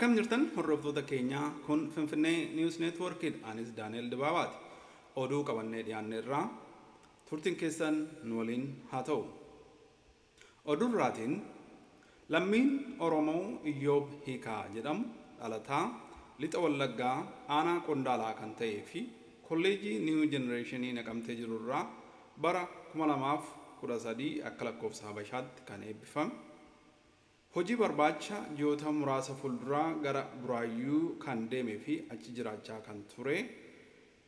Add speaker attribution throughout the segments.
Speaker 1: Akkam jirtan hordoftoota keenyaa, kun Finfinnee News Networkidha. Anis Daani'el Dibaabaati. Oduu qabannee dhiyaanne irraa turtiin keessan nu waliin haa ta'u. Oduurraatiin lammiin Oromoo Iyyoob Hiikaa jedhamu dhalataa Lixa Wallaggaa aanaa Qondaalaa kan ta'ee fi kolleejii New Generationii naqamtee jirurraa bara 2013 akka lakkoofsa Habashaatti kan eebbifame. Hojii barbaacha ji'oota muraasa fuulduraa gara Buraayyuu kan deemee fi achi jiraachaa kan ture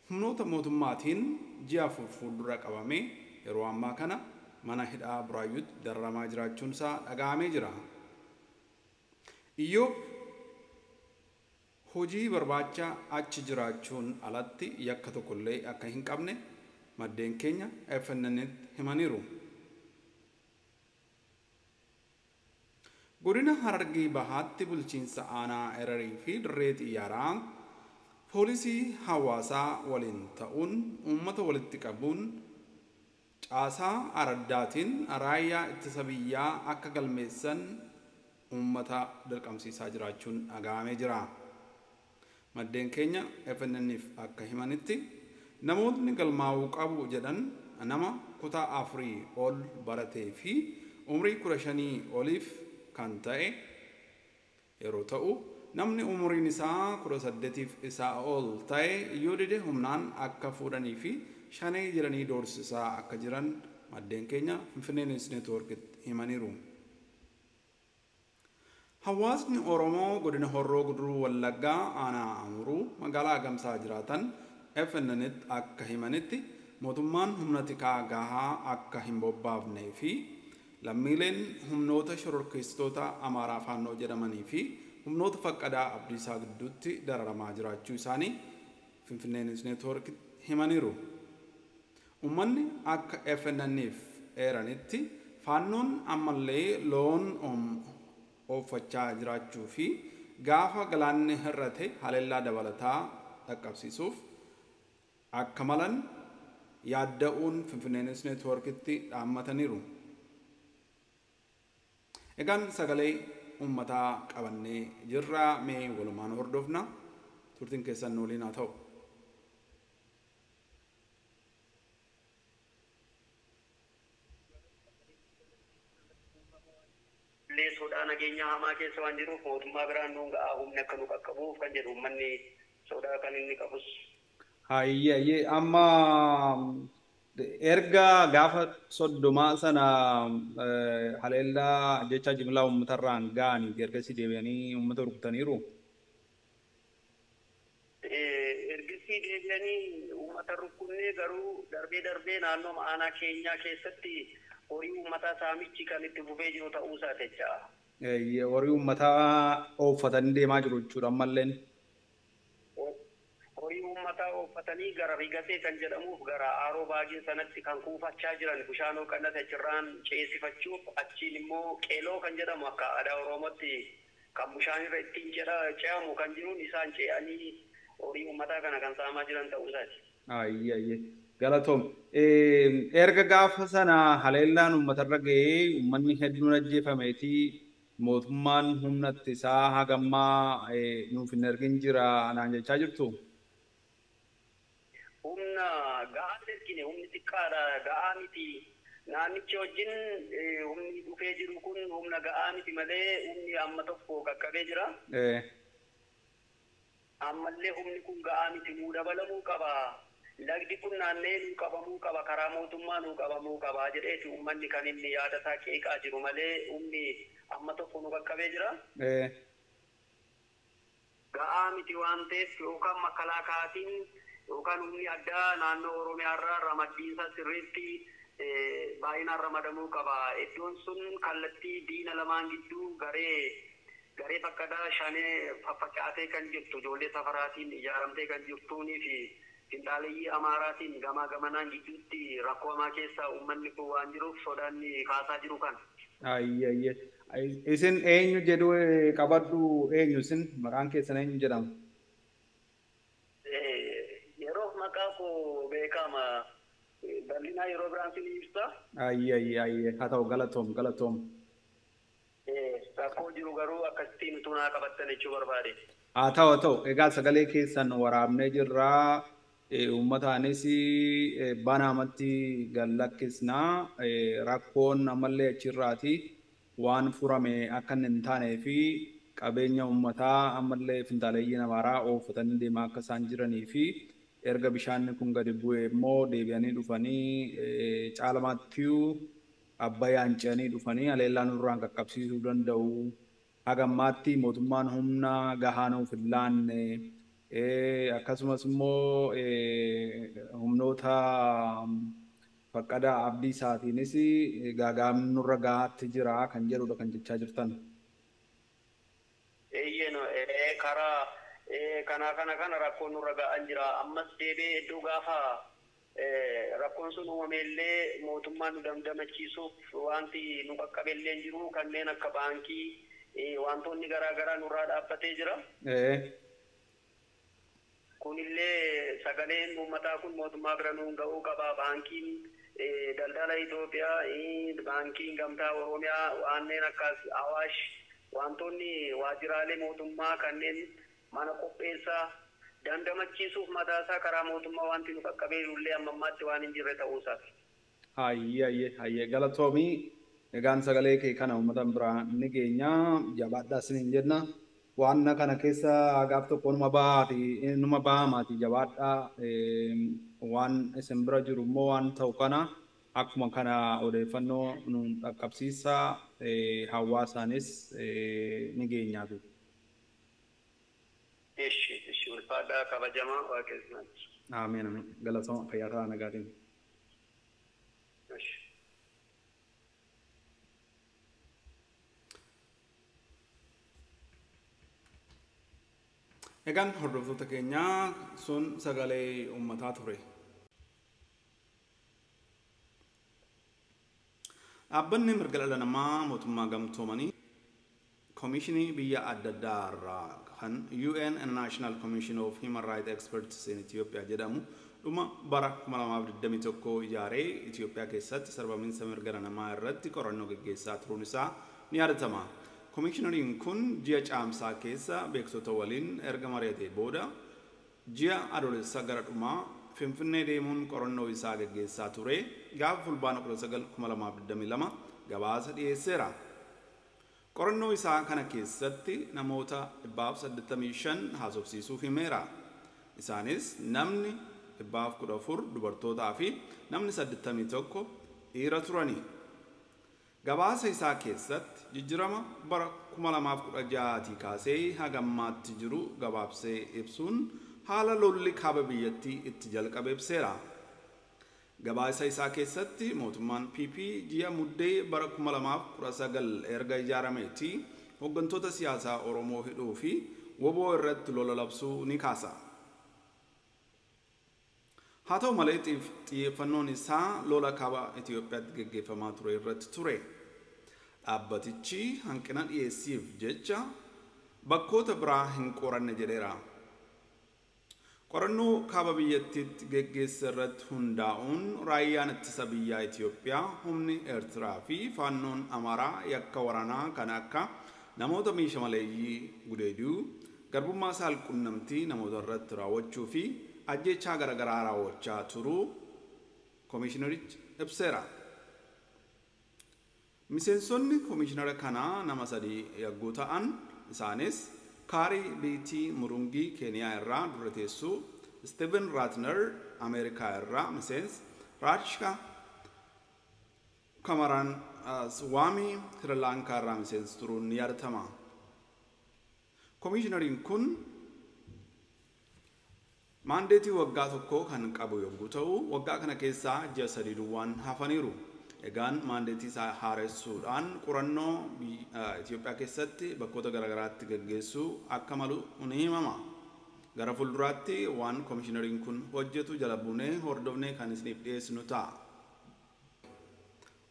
Speaker 1: humnoota mootummaatiin ji'a 4 fuuldura qabamee yeroo ammaa kana mana hidhaa Buraayyuutti dararamaa jiraachuun isaa dhaga'amee jira. Iyyoob hojii barbaacha achi jiraachuun alatti yakka tokkollee akka hin qabne maddeen keenya FNN'tti himaniiru. Godina Harargee Bahaatti bulchiinsa aanaa Ererii fi dirree xiyyaaraa poolisii hawaasaa waliin ta'uun uummata walitti qabuun caasaa araddaatiin raayyaa ittisa biyyaa akka galmeessan uummata dirqamsiisaa jiraachuun dhaga'amee jira. Maddeen keenya FNN'if akka himanitti namootni galmaa'uu qabu jedhan nama kutaa 4 ol baratee fi umrii 15 oliif kan ta'e yeroo ta'u, namni umuriin isaa 18 isaa ol ta'e yoo dide humnaan akka fuudhanii fi shanee jedhanii doorsisaa akka jiran maddeen keenya Finfinnee News Networkitti himaniiru. Hawaasni Oromoo godina Horroo Guduruu Wallaggaa aanaa Amuruu magaalaa Agamsaa jiraatan FNN'tti akka himanitti mootummaan humna tikaa gahaa akka hin bobbaafnee fi lammiileen humnoota shororkeessitoota Amaaraa Faannoo jedhamanii fi humnoota Faqqadaa Abdiisaa gidduutti dararamaa jiraachuu isaanii Finfinnee News Network himaniiru. Uummanni akka FNN'if eeranitti Faannoon ammallee loon ooffachaa jiraachuu fi gaafa galaanni hir'ate haleellaa dabalataa dhaqqabsiisuuf akka malan yaadda'uun Finfinnee News Networkitti dhaammataniiru. Egaan sagalee uummataa qabannee jirra, mee walumaan hordofna, turtiin keessan nu waliin haa ta'u.
Speaker 2: Illee sodaa nageenya hamaa keessa waan jiruuf mootummaa biraan nuun ga'aa humni akka nu qaqqabuuf kan jedhu uummanni sodaa kan inni qabus.
Speaker 1: Hayyee, amma erga gaafa 30 sana haleellaa jecha jimlaa uummatarraan ga'anii ergasii deebi'anii uummata rukutaniiru.
Speaker 2: Ergasii deebi'anii uummata rukkutnee garuu darbee darbee naannoo aanaa keenyaa keessatti horii uummataa saamichi kan itti fufee jiru ta'uu isaa jecha.
Speaker 1: Horii uummataa ooffatanii deemaa jiru jechuudha ammalleen.
Speaker 2: Horii uummataa ooffatanii gara Rigatee kan jedhamuuf gara Aaroo Baagin sanatti kan kuufachaa jiran bishaanoo qannate achirraan ceesifachuuf, achiin immoo qeeloo kan jedhamu akka aadaa Oromootti kan bishaan irra ittiin ce'amu kan jiruun isaan ce'anii horii uummataa kana kan saamaa jiran ta'uu isaati.
Speaker 1: Ayyee, galatoom. Erga gaafa sana haleellaan uummatarra ga'ee uummanni hedduun ajjeefameeti mootummaan humna ittisaa hagammaa nuuf hin ergin jira naan jechaa jirtu.
Speaker 2: Humna ga'aa ergine, humni xiqqaadha, ga'aa miti. Naannichi wajjin humni dhufee jiru kun humna ga'aa miti malee humni amma tokko qaqqabee jira. Ammallee humni kun ga'aa miti, nuu dabalamuu qaba. Lagdi kun naannee nuu qabamuu qaba, karaa mootummaa nuu qabamuu qaba jedheeti uummanni kan inni yaada isaa qeeqaa jiru malee humni amma tokko nu qaqqabee jira. Ga'aa miti waan ta'eef yookaan makalaakaatiin yookaan humni addaa naannoo Oromiyaa irraa ramaddiinsa sirriitti baay'inaan ramadamuu qaba. Iddoon sun kallattii diina lamaan gidduu garee Faqqadaa shanee faffacaatee kan jirtu ijoollee safaraatiin ijaaramtee kan jirtuunii fi finxaaleyyii Amaaraatiin gamaa gamanaan gidduutti rakkoo hamaa keessa uummanni kun waan jiruuf sodaanni kaasaa jiru kana.
Speaker 1: Ayyee. Isin eenyu jedhu qabadhu, eenyu isin, maqaan keessan eenyu jedhama?
Speaker 2: Yeroo maqaa koo beekama. Bal'inaa yeroo biraan sin ibsa.
Speaker 1: Ayyee, haa ta'u, galatoom galatoom.
Speaker 2: Rakkoo jiru garuu akkasittiin utuu naa qabattan jechuu barbaade.
Speaker 1: Haa ta'u egaa sagalee keessan waraabnee jirraa uummataanis banaamatti gallakkisnaa rakkoon ammallee achirraati waan furame akka inni hin taanee fi qabeenya uummataa ammallee finxaaleeyyiin amaaraa oofatanii deemaa akka isaan jiranii fi erga bishaanni kun gadi bu'e immoo deebi'anii dhufanii caalmaattiyyuu abbayyaan ce'anii dhufanii haleellaa nurraan qaqqabsiisuu danda'u. Haga ammaatti mootummaan humna gahaa nuuf hin laanne akkasumas immoo humnoota faqqada abdii isaatiinis gaagaamni nurra gahaatti jira kan jedhudha kan jechaa jirtan.
Speaker 2: Eeyyeen karaa kana rakkoon nurra ga'an jira. Ammas deebi'ee iddoo gaafa rakkoon sun uumame illee mootummaan nu damdamachiisuuf wanti nu qaqqabe illee hin jiru kanneen akka baankii wantoonni garaa garaa nurraa dhaabbatee jira. Kunillee sagaleen uummataa kun mootummaa bira nuun ga'uu qaba. Baankiin daldala Itoophiyaa, baankiin gamtaa Oromiyaa, wanneen akkas Awaash, wantoonni waajjiraalee mootummaa kanneen mana qopheessaa dandamachiisuuf mataasaa karaa mootummaa wanti nu qaqqabee illee amma ammaatti waan hin jirre ta'uusaati.
Speaker 1: Hayyee galatoomii egaan sagalee kee kana uummata biraa ni geenya jabaadhaa isiniin jenna. Waan kana keessa gaaf tokko numa bahamaati jabaadhaa waan isin bira jiru immoo waan ta'u kana akkuma kana odeeffannoo nu dhaqqabsiisa hawaasaanis ni geenyaatu.
Speaker 2: Ishi ulfaadhaa kabajamaa waaqessumaatti.
Speaker 1: Ameen ameen galatooma fayyaa ta'aa nagaatiin.
Speaker 2: Ishi.
Speaker 1: Egaan hordoftoota keenyaa sun sagalee uummataa ture. Dhaabbanni mirga dhala namaa mootummaa gamtoomanii Komishinii biyya adda addaa irraa kan UN International Commission of Human Rights Experts in Ethiopia jedhamu dhuma bara 2021 ijaaree Itoophiyaa keessatti sarbamiinsa mirga dhala namaa irratti qorannoo gaggeessaa turuun isaa ni yaadatama. Komishinariin kun ji'a caamsaa keessa beektota waliin erga mari'atee booda ji'a adoolessa gara dhumaa Finfinnee deemuun qorannoo isaa gaggeessaa ture gaafa fulbaana 19/2022 gabaasa dhiyeesseera. Qorannoo isaa kana keessatti namoota 185 haasofsiisuuf himeera. Isaanis namni 114 dubartootaa fi namni 81 dhiira turani. Gabaasa isaa keessatti jijjiirama bara 2016 kaasee haga ammaatti jiru gabaabsee ibsuun haala lolli kaaba biyyattii itti jalqabe ibseera. Gabaasa isaa keessatti mootummaan PP ji'a muddee bara 2019 erga ijaarameeti hooggantoota siyaasaa Oromoo hidhuu fi woboo irratti lola labsuu ni kaasa. Haa ta'u malee xiyyeeffannoon isaa lola kaaba Itoophiyaatti gaggeeffamaa ture irratti ture. Dhaabbatichi hanqina dhiyeessiif jecha bakkoota biraa hin qoranne jedheera. Qorannoo kaaba biyyattiitti geggeesse irratti hundaa'uun raayyaan ittisa biyyaa Itoophiyaa, humni Eertiraa fi faannoon Amaaraa yakka waraanaa kan akka namoota meeshaa maleeyyii gudeeduu, garbummaa saalqunnamtii namoota irratti raawwachuu fi ajjeechaa garaagaraa raawwachaa turuu Komishinarichi ibseera. Miseensonni komishinara kanaa nama sadii yogguu ta'an isaanis Kaarii Biitii Murungii Keeniyaa irraa dura teessuu, Steven Ratner Ameerikaa irraa miseensa, Raashka Kamaraan Swaamii Sirilaankaa irraa miseensa turuun ni yaadatama. Komishinariin kun maandeetii waggaa tokko kan qabu yogguu ta'u, waggaa kana keessaa ji'a sadii duwwaan hafaniiru. Egaan maandeetii isaa haaressuudhaan qorannoo Itoophiyaa keessatti bakkoota garaagaraatti gaggeessuu akka malu ni himama. Gara fuulduraatti waan komishinariin kun hojjetu jala buunee hordofnee kan isiniif dhiyeessinu ta'a.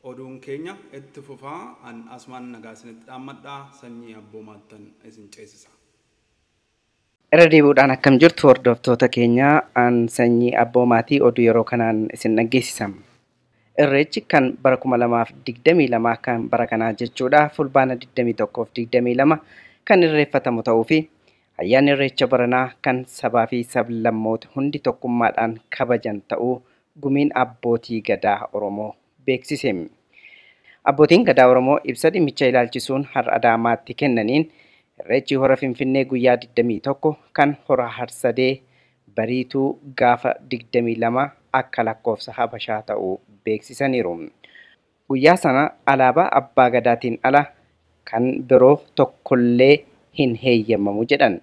Speaker 1: Oduun keenya itti fufaa an asumaan nagaa isinitti dhaammadhaa sanyii abboomaattan isin ceesisa.
Speaker 3: Irra deebi'uudhaan akkam jirtu hordoftoota keenya an sanyii abboomaatii oduu yeroo kanaan isin dhaggeessisa. Irreechi kan bara 2022 kan bara kanaa jechuudha fulbaana 21 fi 22 kan irreeffatamu ta'uu fi ayyaanni irreecha baranaa kan sabaa fi sablammoota hundi tokkummaadhaan kabajan ta'uu gumiin abbootii gadaa Oromoo beeksise. Abbootiin gadaa Oromoo ibsa dhimmicha ilaalchisuun har'a Adaamaatti kennaniin irreechi hora Finfinnee guyyaa 21 kan hora Harsadee bariituu gaafa 22 akka lakkoofsa Habashaa ta'uu beeksisaniiru. Guyyaa sana alaabaa abbaa gadaatiin ala kan biroo tokkollee hin heeyyamamu jedhan.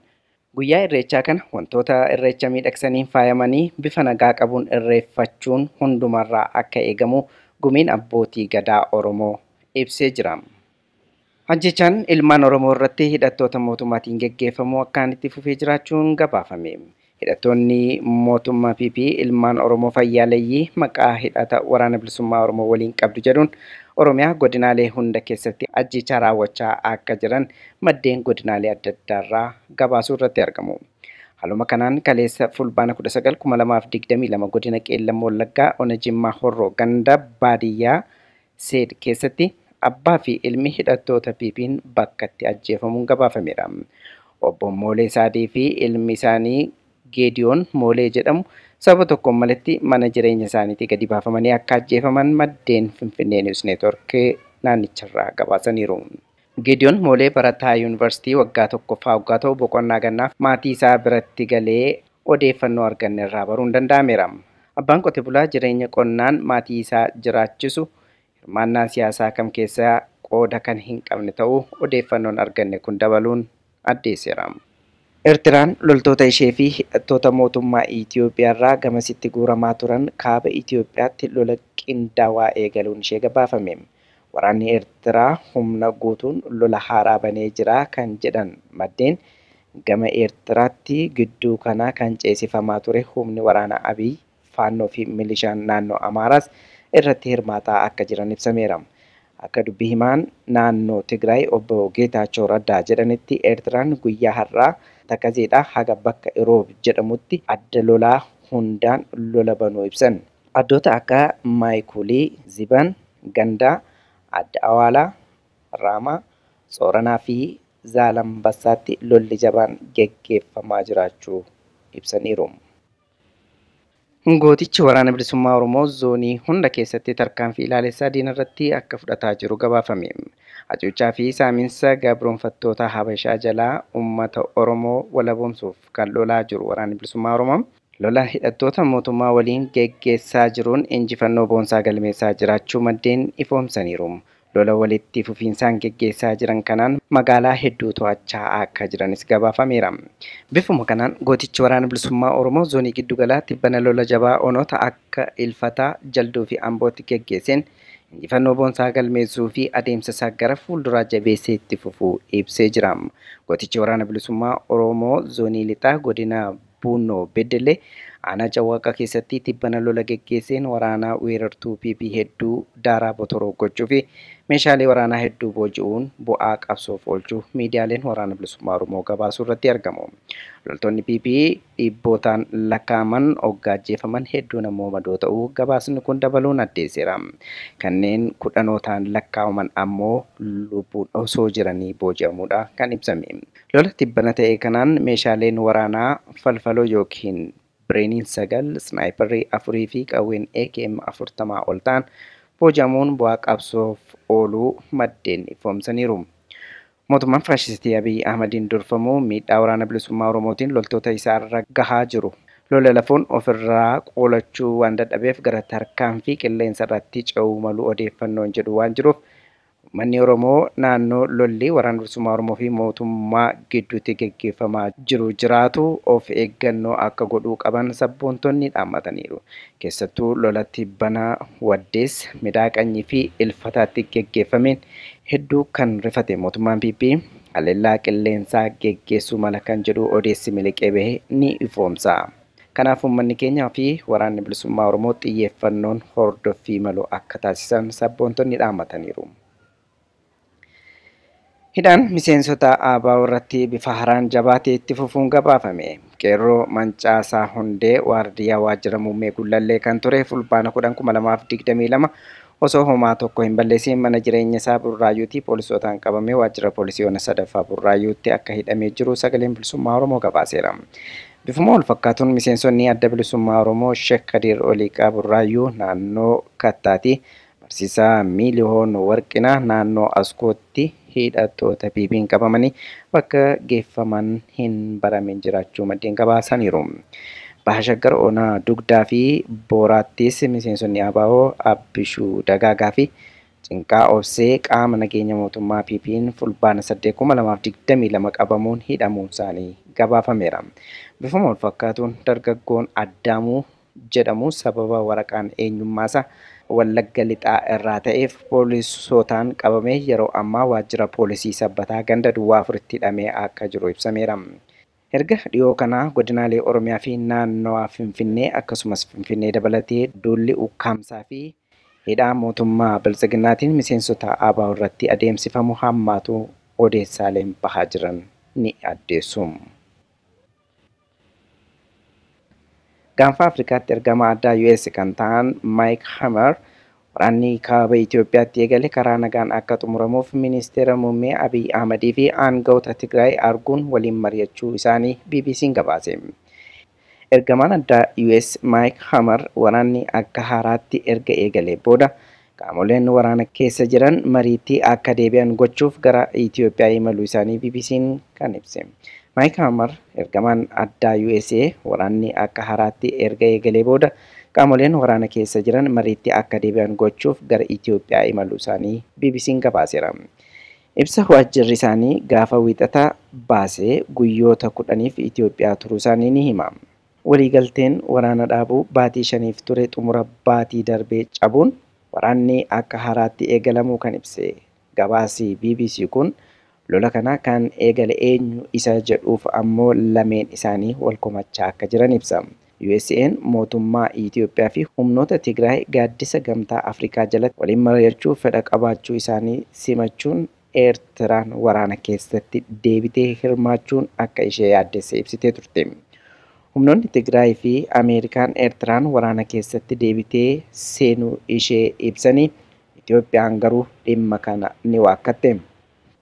Speaker 3: Guyyaa irreechaa kana wantoota irreecha miidhagsaniin faayamanii bifa nagaa qabuun irreeffachuun hundumarraa akka eegamu gumiin abbootii gadaa Oromoo ibsee jira. Ajjechaan ilmaan Oromoo irratti hidhattoota mootummaatiin geggeeffamu akkaan itti fufee jiraachuun gabaafame. Hidhattoonni mootummaa PP ilmaan Oromoo fayyaaleeyyii maqaa hidhata waraana bilisummaa Oromoo waliin qabdu jedhuun Oromiyaa godinaalee hunda keessatti ajjechaa raawwachaa akka jiran maddeen godinaalee adda addaarraa gabaasuu irratti argamu. Haaluma kanaan kaleessa fulbaana 19 2022 godina Qeellam Wallaggaa Ona Jimmaa Horroo ganda baadiyyaa Seed keessatti abbaa fi ilmi hidhattoota PP'n bakkatti ajjeefamuun gabaafameera. Obbo Moolee Saadii fi ilmi isaanii Geediyoon Moolee jedhamu sababa tokkoon malatti mana jireenya isaaniitii gadi baafamanii akka ajjeefaman maddeen Finfinnee News Network naannicharraa gabaasaniiru. Geediyoon Moolee barataa yuunivarsiitii waggaa tokkoffaa waggaa ta'u boqonnaa gannaaf maatii isaa biratti galee odeeffannoo arganne irraa baruun danda'ameera. Abbaan qote bulaa jireenya qonnaan maatii isaa jiraachisu hirmaannaa siyaasaa kam keessaa qooda kan hin qabne ta'uu odeeffannoon arganne kun dabaluun addeesseera. Eertiraan loltoota ishee fi hidhattoota mootummaa Itoophiyaa irraa gamasitti guuramaa turan kaaba Itoophiyaatti lola qindaawaa eegaluun ishee gabaafame. Waraanni Eertiraa humna guutuun lola haaraa banee jira kan jedhan maddeen gama Eertiraatti gidduu kanaa kan ceesifamaa ture humni waraana Abiy, Faannoo fi milishaan naannoo Amaaraas irratti hirmaataa akka jiran ibsameera. Akka dubbii himaan naannoo Tigraay obbo Geetaachoo Raddaa jedhanitti Eertiraan guyyaa har'aa Takazeedhaa haga bakka Iroob jedhamutti adda lolaa hundaan lola banuu ibsan. Addoota akka Maayikulii, Ziban, Gandaa, Adda Awaalaa, Raamaa, Tsooranaa fi Zaalambassaatti lolli jabaan geggeeffamaa jiraachuu ibsaniiru. Gootichi waraana bilisummaa Oromoo zoonii hunda keessatti tarkaanfii ilaalessaa diina irratti akka fudhataa jiru gabaafame. Hacuuccaa fi saaminsa gabroonfattoota Habashaa jalaa uummata Oromoo walaboomsuuf kan lolaa jiru waraanni bilisummaa Oromoo lola hidhattoota mootummaa waliin geggeessaa jiruun injifannoo boonsaa galmeessaa jiraachuu maddeen ifoomsaniiru. Lola walitti fufiinsaan geggeessaa jiran kanaan magaalaa hedduu to'achaa akka jiranis gabaafameera. Bifuma kanaan gootichi waraana bilisummaa Oromoo zoonii giddugalaa tibbana lola jabaa onoota akka Ilfataa, Jalduu fi Ambootti geggeesseen injifannoo boonsaa galmeessuu fi adeemsa isaa gara fuulduraa jabeessee itti fufuu ibsee jira. Gootichi waraana bilisummaa Oromoo zoonii lixaa godina Buunoo Beddellee aanaa Cawwaaqaa keessatti tibbana lola geggeesseen waraanaa weerartuu PP hedduu daaraa botoroo gochuu fi meeshaalee waraanaa hedduu booji'uun bu'aa qabsoof oolchuu miidiyaaleen waraana bilisummaa Oromoo gabaasuu irratti argamu. Loltoonni PP dhibbootaan lakkaa'aman hoggaajjeefaman hedduun ammoo madoo ta'uu gabaasni kun dabaluun addeesseera. Kanneen kudhanootaan lakkaa'aman ammoo lubbuun osoo jiranii booji'amuudha kan ibsame. Lola tibbana ta'e kanaan meeshaaleen waraanaa falfaloo yookiin bireeniin 9, snaayiparrii 4 fi qawween AKM 40 ol ta'an booji'amuun bu'aa qabsoof ooluu maddeen ifoomsaniiru. Mootummaan faashistii Abiy Ahmediin durfamu miidhaa waraana bilisummaa Oromootiin loltoota isaarra gahaa jiru. Lola lafoon ofirraa qolachuu waan dadhabeef gara tarkaanfii qilleensa irratti ce'uu malu odeeffannoon jedhu waan jiruuf Manni Oromoo naannoo lolli waraana bilisummaa Oromoo fi mootummaa gidduutti geggeeffamaa jiru jiraatu of eeggannoo akka godhuu qaban sabboontonni dhaammataniiru. Keessattuu lola tibbana Waddees, Midaaqanyii fi Ilfataatti geggeeffameen hedduu kan rifate mootummaan PP haleellaa qilleensaa geggeessuu mala kan jedhu odeessi miliqee bahe ni ifoomsa. Kanaaf uummanni keenyaa fi waraanni bilisummaa Oromoo xiyyeeffannoon hordoffii malu akka taasisan sabboontonni dhaammataniiru. Hidhaan miseensota ABO irratti bifa haaraan jabaatee itti fufuun gabaafame. Qeerroo Mancaasaa Hundee waardiyyaa waajjira muummee Gullallee kan ture Fulbaana 10,2022 osoo homaa tokko hin balleessiin mana jireenya isaa Burraayyuutti poolisootaan qabamee waajjira poolisii ona sadaffaa Burraayyuutti akka hidhamee jiru sagaleen bilisummaa Oromoo gabaaseera. Bifuma wal fakkaatuun miseensonni adda bilisummaa Oromoo Sheek Kadir Oliiqaa Burraayyuu naannoo Kattaati, Barsiisaa Miiliyoon Warqinaa naannoo Askootti hidhattoota PP'n qabamanii bakka geeffaman hin baramin jiraachuu maddeen gabaasaniiru. Baha Shaggar Onaa Dugdaa fi Booraattis miseensonni ABO Abbishuu Dagaagaa fi Cinqaa Obsee qaama nageenya mootummaa PP'n Fulbaana 8,2022 qabamuun hidhamuun isaanii gabaafameera. Bifuma wal fakkaatuun dargaggoon Addaamuu jedhamu sababa waraqaan eenyummaasaa Wallagga Lixaa irraa ta'eef poolisootaan qabamee yeroo ammaa waajjira poolisii Sabbataa ganda Duwwaa 4tti hidhamee akka jiru ibsameera. Erga dhiyoo kanaa godinaalee Oromiyaa fi naannawaa Finfinnee akkasumas Finfinnee dabalatee duulli ukkaamsaa fi hidhaa mootummaa Biltsiginnaatiin miseensota ABO irratti adeemsifamu hammaatu odeessaaleen bahaa jiran ni addeessu. Gaanfa Afrikaatti ergama addaa US kan ta'an Mike Hammer waraanni kaaba Itoophiyaatti eegale karaa nagaan akka xumuramuuf ministeera muummee Abiy Ahmadii fi aangawoota Tigraay arguun waliin mari'achuu isaanii BBC'n gabaase. Ergamaan addaa US Mike Hammer waraanni akka haaraatti erga eegalee booda qaamoleen waraana keessa jiran mariitti akka deebi'an gochuuf gara Itoophiyaa imaluu isaanii BBC'n kan ibse. Mike Hammer ergamaan addaa USA waraanni akka haaraatti erga eegalee booda qaamoleen waraana keessa jiran mariitti akka deebi'an gochuuf gara Itoophiyaa imaluu isaanii BBC'n gabaaseera. Ibsa waajjirri isaanii gaafa wiixata baasee guyyoota 10f Itoophiyaa turuu isaanii ni hima. Waliigalteen waraana dhaabuu baatii 5f ture xumura baatii darbee cabuun waraanni akka haaraatti eegalamuu kan ibse gabaasi BBC kun lola kana kan eegale eenyu isa jedhuuf ammoo lameen isaanii wal komachaa akka jiran ibsa. USA'n mootummaa Itoophiyaa fi humnoota Tigraay gaaddisa gamtaa Afrikaa jalatti waliin mari'achuu fedha qabaachuu isaanii simachuun Eertiraan waraana keessatti deebitee hirmaachuun akka ishee yaaddesse ibsitee turte. Humnoonni Tigraay fi Ameerikaan Eertiraan waraana keessatti deebitee seenuu ishee ibsanii Itoophiyaan garuu dhimma kana ni waakkatte.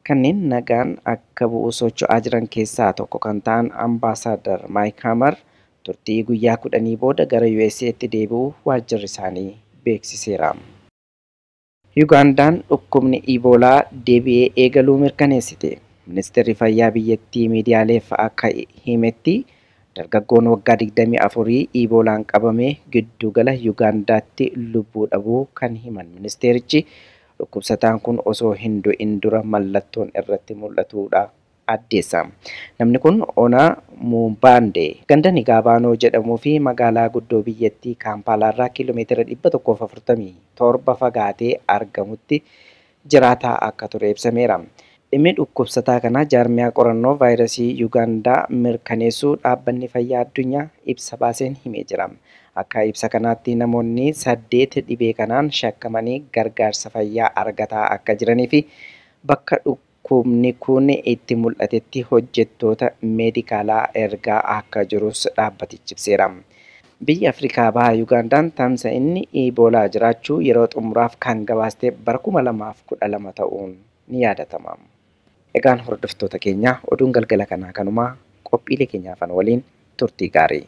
Speaker 3: Kanneen nagaan akka bu'u socho'aa jiran keessaa tokko kan ta'an Ambaasaadar Mike Hammer turtii guyyaa 10 booda gara USA'tti deebi'uu waajjirri isaanii beeksiseera. Ugandaan dhukkubni Iboolaa deebi'ee eegaluu mirkaneessite. Ministeerri fayyaa biyyattii miidiyaaleef akka himetti dargaggoon waggaa 24 Iboolaan qabamee giddugala Ugaandaatti lubbuu dhabuu kan himan ministeerichi dhukkubsataan kun osoo hin du'in dura mallattoon irratti mul'atudha addeessa. Namni kun Ona Mumbaande ganda Nigaabaanoo jedhamuu fi magaalaa guddoo biyyattii Kaampaalaarraa kiiloomeetira 147 fagaatee argamutti jiraataa akka ture ibsameera. Dhimmi dhukkubsataa kanaa jaarmiyaa qorannoo vaayirasii Yuugaandaa mirkaneessuu dhaabbanni fayyaa addunyaa ibsa baaseen himee jira. Akka ibsa kanaatti namoonni 8 dhibee kanaan shakkamanii gargaarsa fayyaa argataa akka jiranii fi bakka dhukkubni kun itti mul'atetti hojjettoota meedikaalaa ergaa akka jirus dhaabbatichi ibseera. Biyyi Afrikaa Bahaa Yuugaandaan tamsa'inni Iboolaa jiraachuu yeroo xumuraaf kan gabaaste bara 2012 ta'uun ni yaadatama. Egaan hordoftoota keenya oduun galgala kanaa kanumaa qophiilee keenyaafan waliin turtii gaarii.